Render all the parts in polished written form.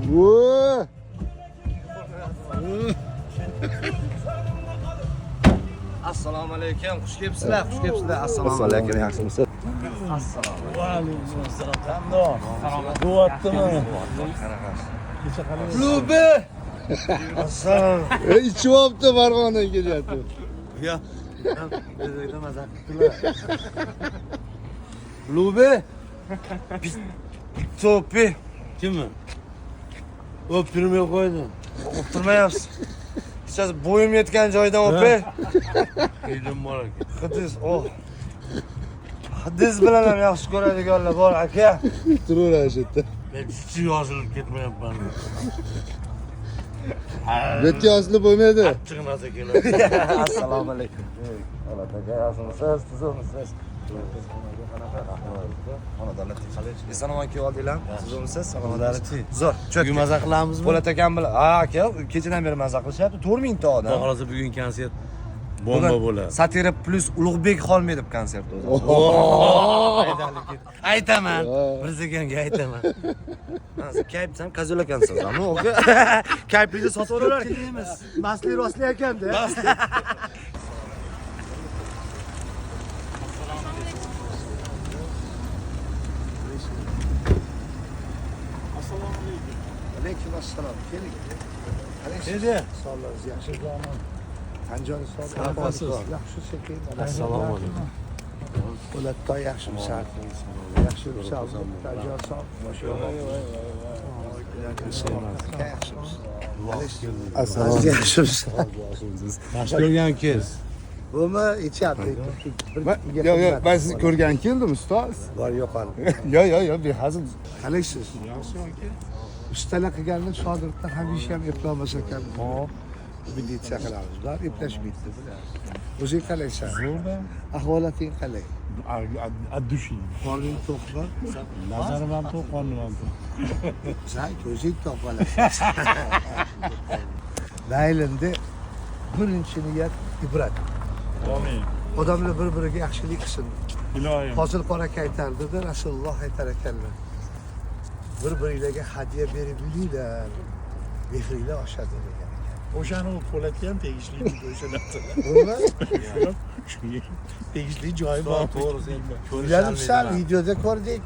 Voy! Assalomu alaykum. Xush kelibsizlar, xush kelibsizlar. Assalomu alaykum, yaxshimisiz? Alaykum assalom. Qandoq? Bo'lyaptimi? Kecha qalay? Klubi. Assalom. Ichib olibdi Farg'onadan kelyapti. Yo. O'zbekda maza qilibdilar. Klubi. To'pi. Kimmi? O'ptirmay qo'ydi. O'ptirmayapsiz. Сейчас bo'yim yetgan joydan o'pi. Elim bor ekan. Hidis, oh. Hidis bilan ham yaxshi ko'radiganlar bor aka. Turaveradi shu yerda. Men chuchi yozilib ketmayapman. Bu yerga yozilib bo'lmaydi. Achchiq narsa keladi. Assalomu alaykum. Po'lat aka, yaxshimisiz? Tuzukmisiz? Xonadonlar tinch. Eson omon kelib oldinglarmi? Tuzukmisiz? Salomatlik. Zo'r. Bugun maza qilamizmi? Po'lat akam bilan, ha aka, kechadan beri maza qilishyapti. 4000 ta Xudo odam. xohlasa bugun konsert bomba bo'ladi. Satira plus Ulug'bek Xolmedov konserti o'zi. Aytaman. Prezidentga aytaman. Ha, kayf desam kazul ekansiz, ammo aka. Kayflikni sotib olalar. Emas, masli rostli ekanda. Alaykum assalom. Keling. Qalaysiz? Nega? Sog'ligingiz yaxshi. Tanjoni sog'. Qanaqasiz? Yaxshi sekin. Assalomu alaykum. Po'lattoy yaxshimisan? Yaxshimisan? Tanjon sog'. Yaxshimisiz? Assalomu Yaxshimisiz? Yaxshi ko'rgan kez. Bumi ichyapti. Yo'q, yo'q, men sizni ko'rgan keldim, ustoz. Bor yo'qol. Yo'q, yo'q, yo'q, behazil. Qalaysiz? Yaxshi aka. Ustalar qilganini shogirdlar hamisha ham eplolmas ekan. Hop. Militsiya qilamiz. Ular eplashmaydi bular. O'zing qalaysan? Zo'rda. Ahvolating qalay? От души. Qorning to'qmi? Nazarim ham to'q, qornim ham to'q. San ko'zing to'q olasan. Mayli endi birinchi niyat ibrat. Amin. Odamlar bir-biriga yaxshilik qilsin. Iloyim. Fozil qora aka aytardida, Rasululloh aytar ekanlar. Bir-biringlarga hadya berib yuringlar. Mehringlar oshadi degan ekan. O'shani u Po'latga ham tegishli o'sha narsa. Buni Shunga tegishli joyi bor. To'g'ri, uylanibsan, videoda ko'rdik.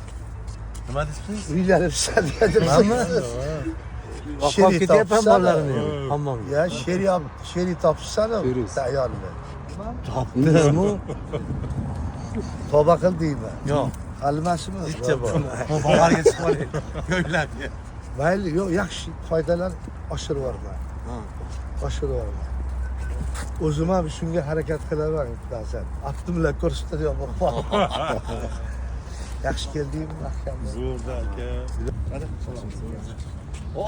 Nima deysiz? Uylanibsan dedim. Oqib ketyapman bolalarimni ham. Hammomga. Ya sheri sheri topibsan ayolni. Topdimmi? Tavba qil deyman. Yo'q. Hali emasmi? Bitta bor. Bog'larga chiqib oling. Yo'ylarga. Mayli, yo'q, yaxshi foydalar oshirib yuborma. Oshirib yuborma. O'zim ham shunga harakat qilaman ba'zan. Aftimlar ko'rsatadigan bo'lib. Yaxshi keldingmi, mahkammi? Zo'rda aka.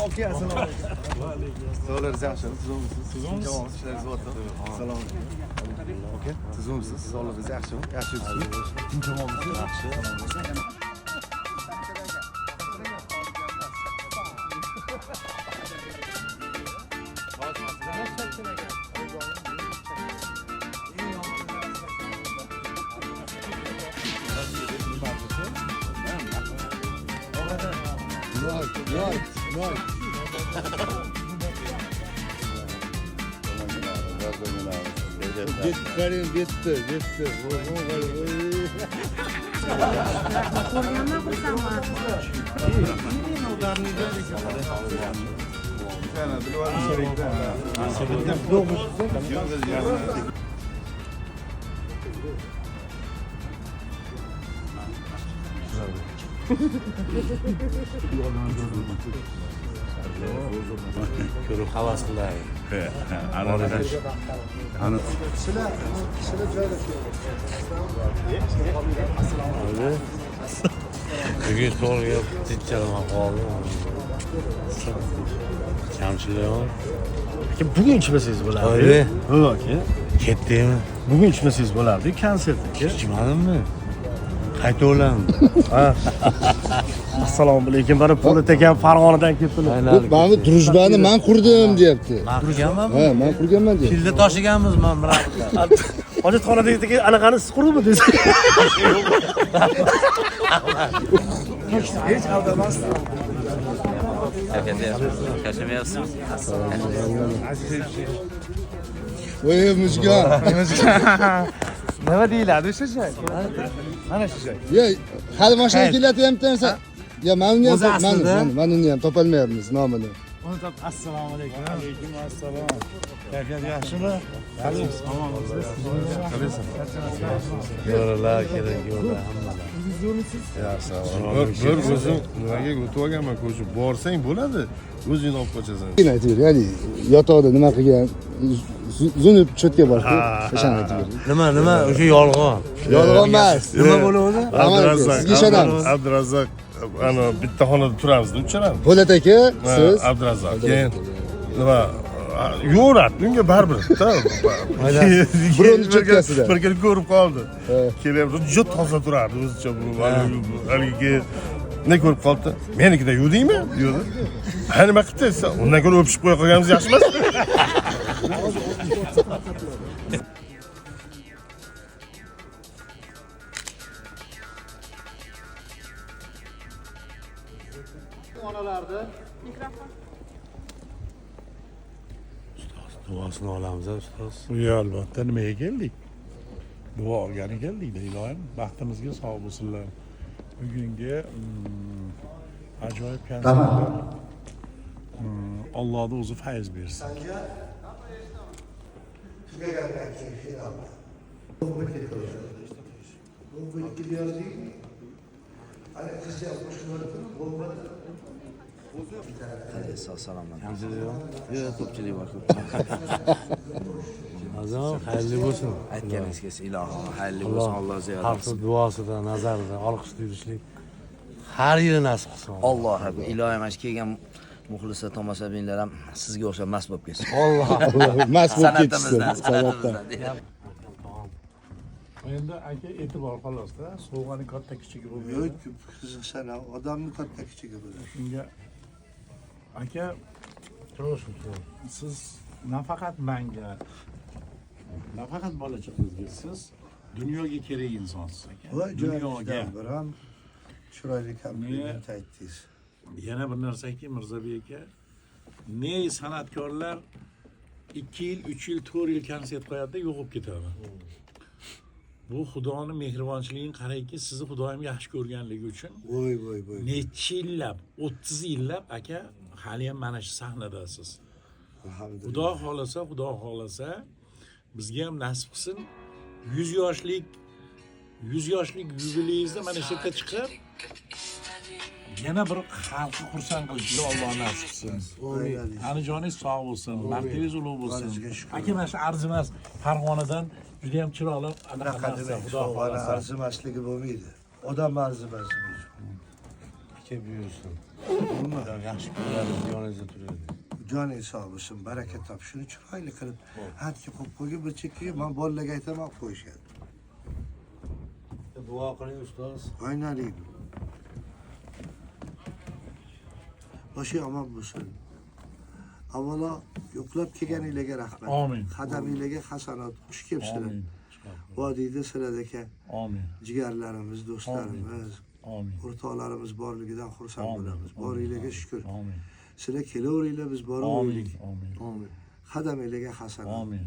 Aka, assalomu alaykum. Sog'ligingiz yaxshimi? Tuzukmisiz? Tuzukmisiz? Jamoamiz ishlaringiz bo'lyapti. Assalomu alaykum. Aka, tuzukmisiz? Sog'ligingiz yaxshimi? Yaxshi yuribsizmi? Tinch omonmisiz? Yaxshi. Yo'q, yo'q, yo'q. Qarang, betdi, betdi. Voy, voy, voy. Ko'rganman xursandman. Ko'rib havas qilay. Sizlar, sizlar joylashing. Bugun to'g'ri tinchalaman qoldim. Kamchilik bor. Aka bugun ichmasangiz bo'lardi. To'g'ri. Yo'q aka. Ketdingmi? Bugun ichmasangiz bo'lardi konsert aka. Ichmadimmi? Qayta o'laman. Assalomu alaykum. Mana Po'lat akam Farg'onadan kelibdilar. Bu mana bu drujbani men qurdim deyapti. Man qurganmanmi? Ha, men qurganman deyapti. Pilda toshiganmiz man bilan. Hojatxonadagi anaqani siz qurdingmi deysiz. Hech aldamasdi. Charchamayapsizmi? Voy Mujgon. Nima deyiladi o'sha joy? Mana shu joy. Yo, hali mashina kelatyapti. Ya mana uni O'zi ham aslida- mana uni ham topolmayapmiz nomini. Uni top. Assalomu alaykum. Alaykum assalom. Kayfiyat yaxshimi? Yo'ralar kerak, yo'ra hammalar. Bir o'zim nimaga o'tib olganman ko'chib borsang bo'ladi, o'zingni olib qochasan. Keyin aytib ber, ya'ni yotoqda nima qilgan, zunib cho'tga borib, o'shani aytib ber. Nima, nima, o'sha yolg'on. Yolg'on emas. Nima bo'ladi? Rahmat, sizga ishonamiz. Abdurazzoq ana bitta xonada turamiz, uchalamiz. Po'lat aka, siz Abdurazzoq. Keyin nima yo'radi unga baribir. Birovni cho'tkasida. Bir kun ko'rib qoldi. Kelyapti, juda toza turardi o'zicha bu haligi ne ko'rib qoldi. Menikida yuvdingmi? Yuvdi. Ha, nima qilibdi desa, undan ko'ra o'pishib qo'ya qolganimiz yaxshi emas. Duosini olamiz, ustoz. Yo'q, albatta nimaga keldik? Duo olgani keldik, iloyim. Baxtimizga sog' bo'lsinlar. Bugungi ajoyib konsert. Allohning o'zi fayz bersin. Tugagandan keyin finalda. Bomba ketildi. Bomba yozdik. Ana qizcha qo'shilib bomba. Sog' salomat. Yo'q, ko'pchilik bor. Azam, xayrli bo'lsin. Aytganingiz kelsin, ilohim, xayrli bo'lsin, Alloh ziyoda Xalqni qilsin. duosida, nazarida, olqishda yurishlik har yili nasib qilsin. Alloh ilohim, mana shu kelgan muxlislar, tomoshabinlar ham sizga o'xshab mast bo'lib ketsin. Alloh. Mast bo'lib ketishsin. Sanatimizdan, San'atdan. sanatimizdan. Endi aka e'tibor xolosda, sovg'ani katta kichigi bo'lmaydi. Yo'q, qiziqsan, odamni katta kichigi bo'ladi. Shunga aka siz nafaqat manga, nafaqat bola chaqangizga, siz dunyoga kerak insonsiz aka. Voy Dunyoga. joningizdan bir ham chiroyli kompliment aytdingiz. Yana bir narsaki Mirzabek aka, ne san'atkorlar 2 yil, 3 yil, 4 yil konsert qo'yadi, yo'qolib ketadi. Bu Xudoni mehribonchiligini qarangki, sizni Xudoyim yaxshi ko'rganligi uchun Voy voy voy. necha yillab, 30 yillab aka hali ham mana shu sahnadasiz. Alhamdulillah. Xudo xolasa, Xudo xolasa bizga ham nasib qilsin. 100 yoshlik 100 yoshlik yubileyingizda mana shu yerga chiqib yana bir xalqni xursand qilishni Alloh nasib qilsin. Ani joningiz sog' bo'lsin, baxtingiz ulug' bo'lsin. Aka mana shu arzimas Farg'onadan juda ham chiroyli anaqa Bunaqa narsa, demak, Xudo sovg'ani xolasa. arzimasligi bo'lmaydi. Odam arzimas. Aka buyursin. Yaxshi kunlarimiz yoningizda turadi. Joning sog' bo'lsin, baraka top. Shuni chiroyli qilib, hatki qo'yib qo'ygin bir chekkaga, men bolalarga aytaman, olib qo'yishadi. Duo qiling ustoz. O'ynaling. Boshi omon bo'lsin. Avvalo yo'qlab kelganinglarga rahmat. Amin. Qadaminglarga hasanat, xush kelibsizlar. Amin. Vodiyda sizlardagi Amin. jigarlarimiz, do'stlarimiz, Amin. o'rtoqlarimiz borligidan xursand Amin. bo'lamiz. Boringlarga shukur. Amin. Sizlar kelaveringlar, biz Amin. boraveraylik. Amin. Qadaminglarga hasanat. Amin.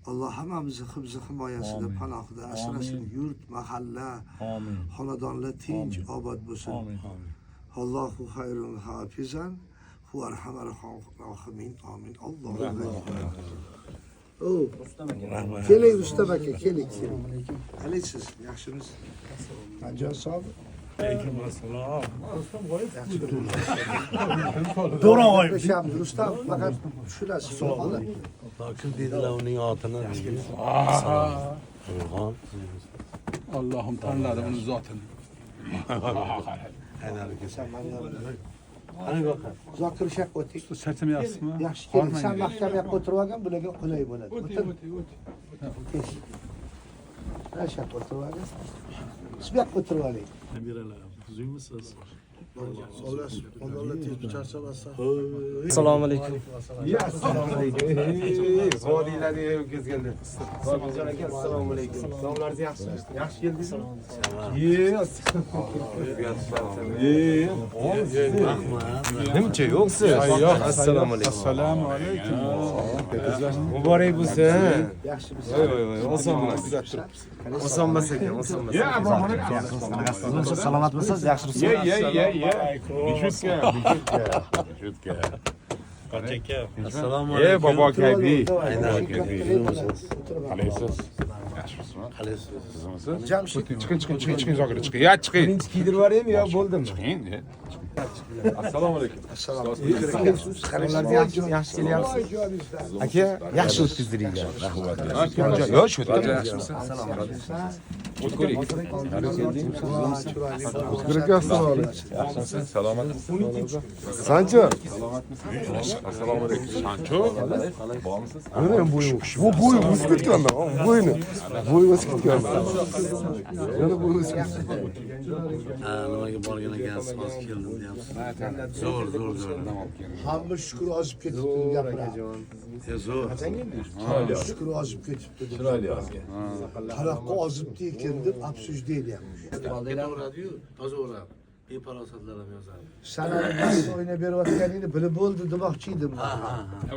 Alloh hammamizni hifzi himoyasida, Amin. panohida asrasin. Amin. Yurt, mahalla, Amin. xonadonlar tinch, Amin. obod bo'lsin. Amin. Allohu xayrul hafizan hu arhamar rohimin. Amin. Allohu akbar. O, keling Rustam aka, keling, keling. Qalaysiz? Yaxshimisiz? Andijon sog'mi? Alaykum assalom. To'g'ri og'ay. Gaplashamiz Rustam, faqat tushunasiz. Kim dedilar uning otini? Uyg'on. Allohim tanladi uni zotini. Zokir shu yoqqa o'ting. Charchamayapsizmi? Yaxshi keling. Sen mahkam yoqqa o'tirib olgin, bularga qulay bo'ladi. O'ting, o'ting, o'ting. O'tir. Mana shu yoqqa o'tirib olgin. Siz bu yoqqa o'tirib oling. Nabiralar, tuzukmisiz? Assalomu alaykum. Assalomu alaykum. Vodiylarni o'tkazganlar. Sobirjon aka, assalomu alaykum. Sog'ligingiz yaxshimi? Yaxshi keldingizmi? Rahmat. Nimcha yo'qsiz? Yo'q, assalomu alaykum. Assalomu alaykum. Muborak bo'lsin. Yaxshimisiz? Voy voy voy, oson emas. Oson emas ekan, oson emas. Ya, Abraham Salomatmisiz? Yaxshimisiz? Ye, ye, ye, ye. Bishutka, bishutka. Bishutka. Assalomu Ye, alaykum. bobo kayfi. Qalaysiz? Yaxshimisizmi? Qalaysiz? Tuzukmisiz? Jamshid. Chiqing, chiqing, chiqing, chiqing, Zokir, chiqing. Ya, chiqing. Birinchi kiydirib yuboraymi yo bo'ldimi? Chiqing. Assalomu alaykum. Assalomu alaykum. Sog'ligingiz yaxshi kelyapsiz? Aka, yaxshi o'tkazdiringlar. Rahmat. Yo'q, shu yerda Yaxshimisiz? O'tko'ring. O'tkir aka, assalomu alaykum. Yaxshimisiz? Salomatmisiz? Sancho. Assalomu alaykum. Sancho. Bormisiz? Mana bo'yim. Bu bo'yi o'sib ketganda, bo'yini. Bo'yi o'sib ketganda. Yana bo'yi o'sib ketgan. Ha, nimaga borgan ekansiz, hozir keldim deyapsiz. Zo'r, zo'r, zo'r. Hamma shukur ozib ketibdi gapiradi. Zo'r. Shukur ozib ketibdi. Chiroyli ozgan. Qaroqqa ozibdi ekan deb обсуждение. Ketaveradi-yu, toza o'rab. Befarosatlar ham yozadi. San mast o'ynab berayotganingni bilib bo'ldi demoqchi edim.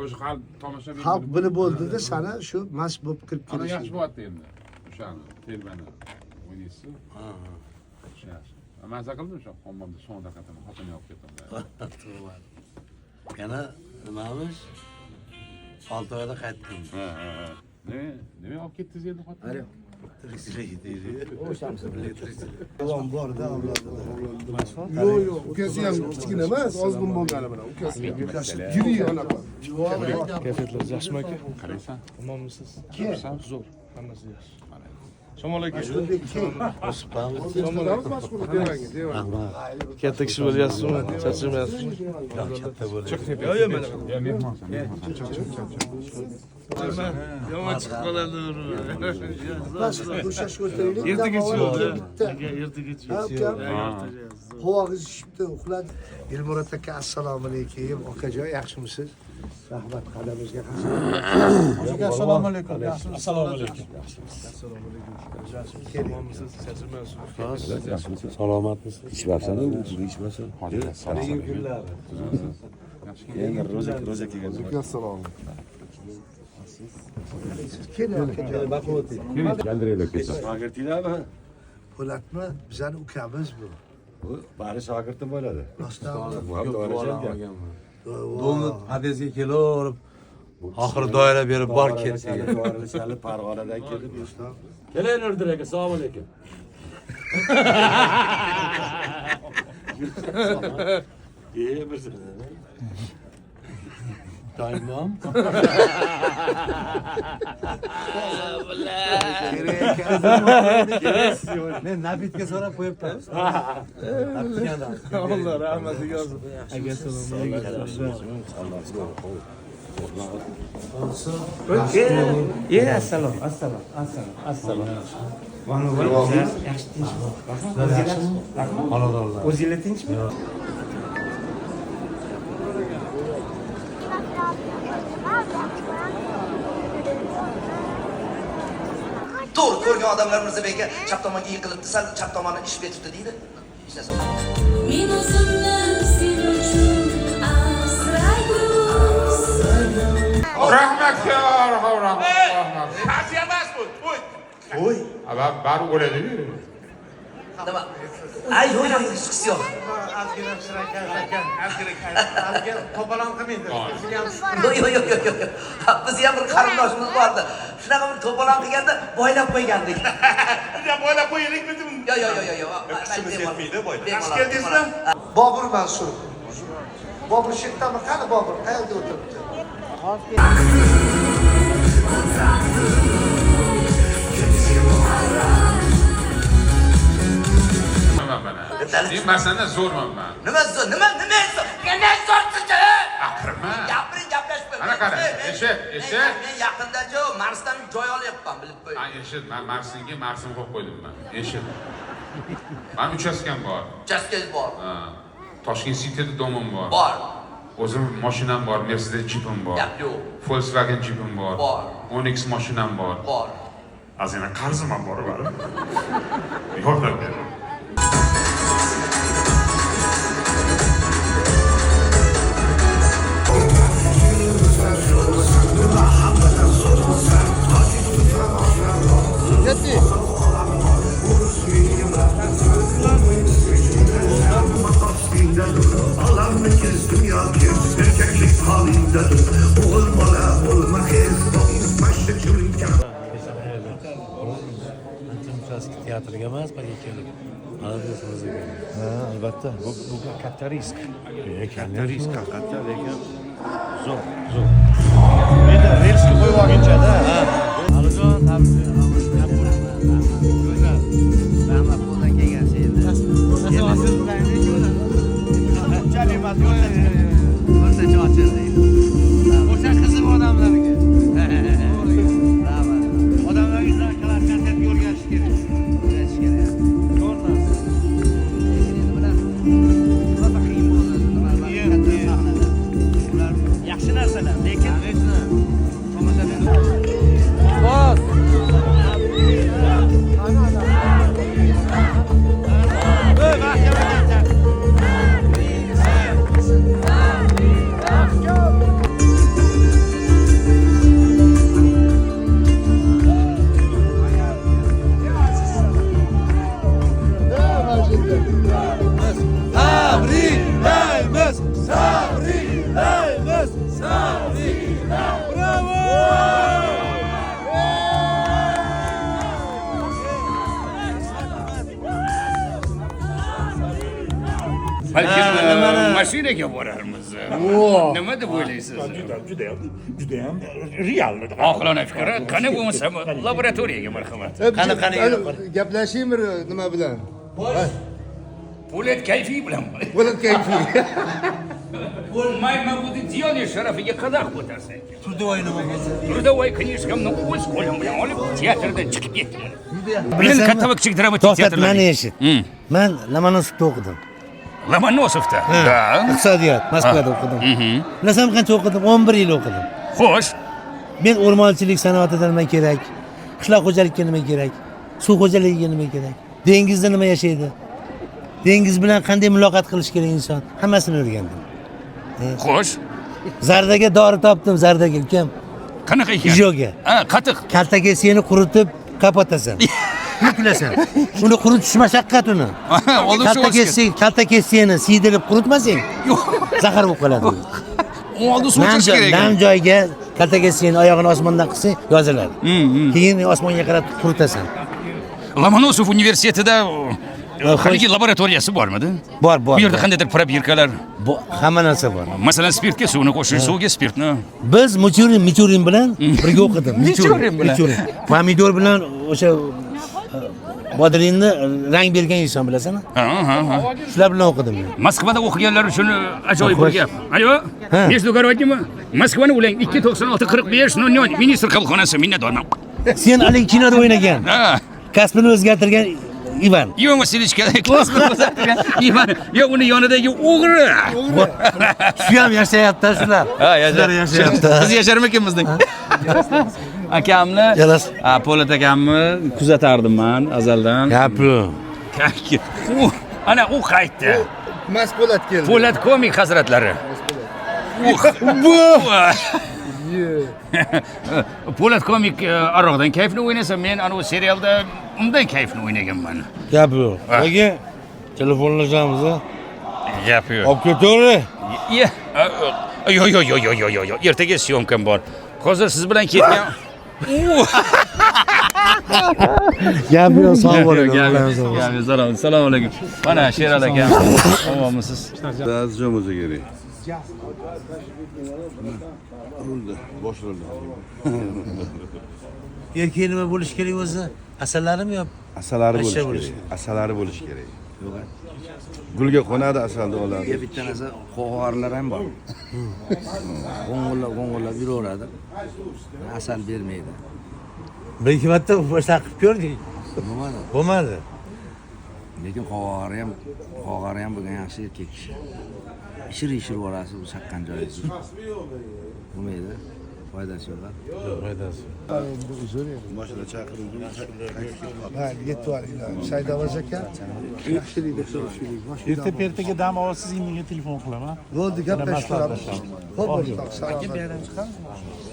O'sha xalq tomoshabin. Xalq bilib bo'ldi-da sana shu mast bo'lib kirib Ana yaxshi kelishing. bo'lyapti endi. O'shani telbani o'ynaysiz. Ha, ha. O'sha yaxshi. Maza qildim o'sha hammomda so'ngda qatini xotinni olib ketdim. Yana nimamish? 6 oyda qaytdim. Ha, ha, ha. Nima, nima olib ketdingiz endi xotinni? Tirikchilik deydi. Tirikchilik. Ilon bor-da avlodida. Yo'q, yo'q, ukasi ham kichkina emas, ozg'in bo'lgani bilan ukasi. Ukasi Yuri anaqa. Kayfiyatlaringiz yaxshimi aka? Qaraysan. Omonmisiz? Kim? Zo'r, hammasi yaxshi. Shamol aka. Mashhurbek kim? Mashhur devanga, devanga. Rahmat. Katta kishi bo'lyapsizmi? Charchamayapsizmi? Yo'q, katta bo'ling. Yo'q, yo'q, mana. Ya mehmonsan, mehmonsan. Chiq, chiq, chiq, chiq. Yomon chiqib qoladi. Bo'shashib o'tiraylik. Ertaga chiqadi. Bitta. Aka, ertaga Ha, chiqadi. ukam. Qovog'ingiz shishibdi, uxladi. Elmurod aka, assalomu alaykum. Okajon, yaxshimisiz? Rahmat qadamingizga qasamon. Aka, assalomu alaykum. Assalomu alaykum. Omonmisiz? Charchamayapsizmi? Salomatmisiz? Ichmabsan, ichmasan. Assalomu alaykum. Endi ro'za ro'za kelgan. Assalomu. Keling akajon. Galdiraylar ketsa. Shogirdinglarmi? Po'latmi? Bizani ukamiz bu. Bu bari shogirdim bo'ladi. Rostdanmi? Bu ham doira chalgan. Domni podyezdga kelaverib, oxiri doira berib bor ketdi. Doira chalib Farg'onadan kelib. Keling Nurdir aka, assalomu alaykum. Doimom. Kerak ekan. Men nabitga so'rab qo'yibman. Alloh rahmatiga olsin. Aka, assalomu alaykum. E, assalom, assalom, assalom, assalom. Yaxshi tinchmi? Rahmat. Xonadonlar. O'zinglar tinchmi? To'g'ri ko'rgan odamlar Mirzabek aka chap tomonga yiqilibdi, sal chap tomoni ishib ketibdi deydi. Hech narsa. Men o'zimni sen uchun asraymiz. Rahmat ya, rahmat, rahmat. Qarshi emas bu. To'y. To'y. Bari o'ladi-yu. Nima? Ay, yo'q, yo'q, hech yo'q. Ozgina shirakayf aka, ozgina ozgina to'polon qilmaydi. Yo'q, yo'q, yo'q, yo'q, yo'q. Biz ham bir qarindoshimiz bordi. Shunaqa bir to'polon qilganda boylab qo'ygandik. Biz ham boylab qo'yaylikmi? Yo'q, yo'q, yo'q, yo'q. Kuchimiz yetmaydi boylab. Yaxshi keldingizmi? Bobur Mansur. Bobur shu yerdami? Qani Bobur? Qayerda o'tiribdi? Men masalada zo'rman man. Nima zo'r? Nima nima zo'r? Nima zo'rsiz? Aqirma. Gapiring, gaplashma. Mana qara, eshit, eshit. Men yaqinda jo Marsdan joy olyapman, bilib qo'y. Ha, eshit, men Marsingga Marsim qo'yib qo'ydim man. Eshit. Men uchastkam bor. Uchastkangiz bor. Ha. Toshkent Cityda domim bor. Bor. O'zim mashinam bor, Mercedes Jeep'im bor. Gap yo'q. Volkswagen Jeep'im bor. Bor. Onix mashinam bor. Bor. Ozgina qarzim ham bor, baribir. Yordam bering. Teatrga emas, balki kelib. Ha, albatta. Bu katta risk. Katta risk haqiqatda, lekin zo'r, zo'r. Endi relsga qo'yib olguncha-da. Alijon, Go'zal. Rahmat, qo'ldan kelgancha endi. Unchalik emas, O'rtacha ochildi. O'sha qiziq odamlarga. Rahmat. Odamlarga shunaqa konsert o'rgatish kerak. O'rgatish kerak. Zo'r narsa. Lekin endi bilasiz, rosa qiyin bo'ldi. Nima, katta sahnada. Ular Yaxshi narsalar, lekin tomoshabin Bos. Ey, mahkamadan chaq. Tabriklaymiz, tabriklaymiz, tabriklaymiz. Bravo! Balkim mashinaga borarmiz. Nima deb o'ylaysiz? Judayam, judayam real. Oqilona fikr. Qani bo'lmasam laboratoriyaga marhamat. Qani, qani, gaplashaymi nima bilan? Po'lat kayfi bilan. Po'lat kayfi. Mayman bu Diyoni sharafiga qadah ko'tarsak. Трудовой nima bo'lsa. Трудовой книжка mni o'z qo'lim bilan olib teatrdan chiqib ketdim. Men katta va kichik dramatik To'xtat, teatrlar. mani eshit. Men Lomonosovda o'qidim. Lomonosovda. Ha, Da. Iqtisodiyot, Moskvada o'qidim. Bilasanmi qancha o'qidim? 11 yil o'qidim. Xo'sh. Men o'rmonchilik sanoatida nima kerak? Qishloq xo'jalikka nima kerak? Suv xo'jaligiga nima kerak? Dengizda nima yashaydi? Dengiz bilan qanday muloqot qilish kerak inson? Hammasini o'rgandim. Xo'sh. Zardaga dori topdim, zardaga ukam. Qanaqa ekan? Ijoga. Ha, qatiq. Kaltaga seni quritib kapotasan. Yuklasan. Uni quritish mashaqqat uni. Oldin shu Kalta seni siydirib quritmasang, zahar bo'lib qoladi. U oldin suv ichish kerak ekan. Nam joyga kaltaga seni oyog'ini osmondan qilsang, yoziladi. Keyin osmonga qarab quritasan. Lomonosov universitetida haligi laboratoriyasi bormidi? Bor, bor. Bu yerda qandaydir probirkalar, Hamma narsa bor. Masalan, spirtga suvni qo'shish, suvga spirtni. Biz Michurin bilan birga o'qidim. Michurin bilan. Michurin. Pomidor bilan o'sha bodringni rang bergan inson bilasanmi? Ha, ha, ha. Shular bilan o'qidim men. Moskvada o'qiganlar uchun ajoyib bir gap. Alo, Междугороднimi? Moskvani ulang 296 45 00 ministr qabulxonasi, minnatdorman. Sen haligi kinoda o'ynagan. Ha. Kasbini o'zgartirgan Ivan. Ivan Vasilyevich kasbini o'zgartirgan Ivan. Yo, uni yonidagi o'g'ri. Shu ham yashayapti shular. Ha, Shular yashayapti. Biz yasharmikinmizning? Akamni, Po'lat akamni kuzatardim man azaldan. Gap yo'q. U ana u qaytdi. Mast Po'lat keldi. Po'lat komik hazratlari. Bu. Po'lat komik aroqdan kayfli o'ynasa, men anavi serialda undan kayfli o'ynaganman. Gap yo'q. Lekin telefonlashamiz. Gap yo'q. Olib ketaver. Yo'q, yo'q, yo'q, yo'q, yo'q, yo'q. Ertaga syomkam bor. Hozir siz bilan ketgan. Gap yo'q, sog' bo'ling. Gap yo'q, salom, assalomu alaykum. Mana Sherali akam. Omonmisiz? Azizjon bo'lsa kerak. Rulda, bosh rulda. Erkak nima bo'lishi kerak o'zi? Asallarimi yo? Asalari Pashsha bo'lishi kerak. Asalari bo'lishi kerak. Gulga qo'nadi, asalni oladi. Bitta narsa qo'g'orlar ham bor. G'o'ng'illab g'o'ng'illab yuraveradi. Asal bermaydi. Bir ikki marta boshqa qilib ko'rdik. Bo'lmadi. Bo'lmadi. Lekin qog'ari ham bo'lgan yaxshi erkak kishi. Ishir ishir yuborasiz u chaqqan joyingizni. Bo'lmaydi. Foydasi yo'q. Foydasi. Endi uzr endi. Mashina chaqiruvdim. Mayli, yetib olinglar. Saidavaz aka, yaxshilikda ko'rishaylik. Erta pertaga dam olasiz, menga telefon qilaman. Bo'ldi, gaplashib turamiz. Xo'p, o'rtoq, Aka, salomat. bu yerdan chiqamizmi?